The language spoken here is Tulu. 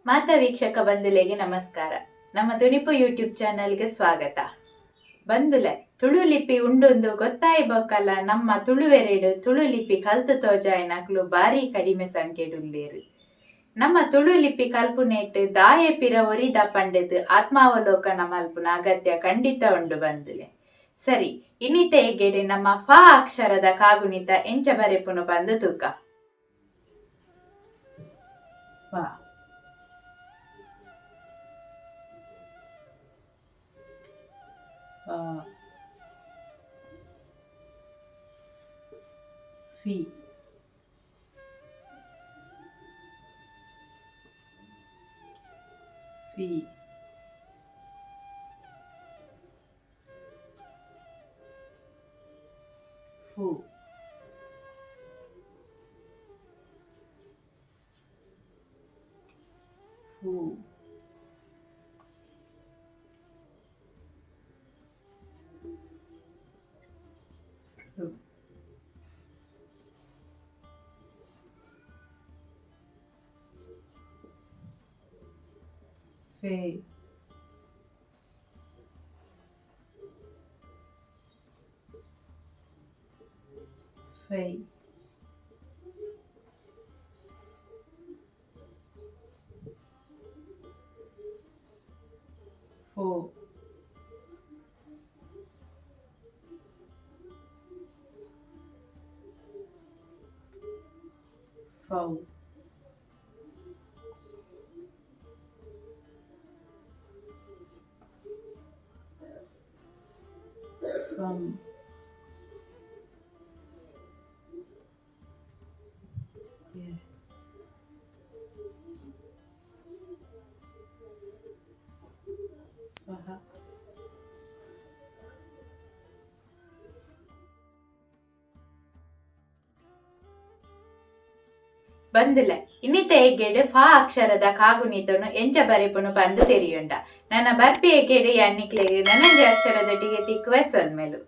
ಮಾತಾ ವೀಕ್ಷಕ ಬಂಧುಲೆಗೆ ನಮಸ್ಕಾರ. ನಮ್ಮ ತುಣಿಪು ಯೂಟ್ಯೂಬ್ ಚಾನೆಲ್ಗೆ ಸ್ವಾಗತ. ಬಂಧುಲೆ, ತುಳು ಲಿಪಿ ಉಂಡೊಂದು ಗೊತ್ತಾಯಿ ಬೊಕ್ಕಲ ನಮ್ಮ ತುಳುವೆರೆಡು ತುಳು ಲಿಪಿ ಕಲ್ತು ತೋಜಾಯಿನಕ್ಲು ಬಾರಿ ಕಡಿಮೆ ಸಂಖ್ಯೆಡುಲ್ಲೇರು. ನಮ್ಮ ತುಳು ಲಿಪಿ ಕಲ್ಪುನೇಟ್ ದಾಯೆ ಪಿರ ಒರಿದ ಪಂಡೆದು ಆತ್ಮಾವಲೋಕನ ಮಲ್ಪುನ ಅಗತ್ಯ ಖಂಡಿತ ಉಂಡು ಬಂಧುಲೆ. ಸರಿ, ಇನ್ನಿತ ಎಗ್ಗೆಡೆ ನಮ್ಮ ಫ ಅಕ್ಷರದ ಕಾಗುಣಿತ ಎಂಚ ಬರೆಪುನು ಪಂದು ತೂಕ. ಫ ಫ ಫಿ ಫಿ ಫು ಫು ಫು ಫೆ ಫೈ ಫೋ ಫೌ ಫಮ್ Yeah. ಫಹ. ಬಂದಿಲ್ಲ, ಇನ್ನಿತ ಎಗ್ಗೆಡ್ ಫ ಅಕ್ಷರದ ಕಾಗುಣಿತನು ಎಂಚ ಬರೆಪುನು ಪಂದು ತೆರಿಯುಂಡ. ನನ್ನ ಬರ್ಪಿ ಎಗ್ಗೆಡ್ ಯಾನಿಕ್ಲೆಗ್ ನನೊಂಜಿ ಅಕ್ಷರದೊಟ್ಟಿಗೆ ತಿಕ್ಕುವೆ. ಸೊಲ್ಮೆಲು.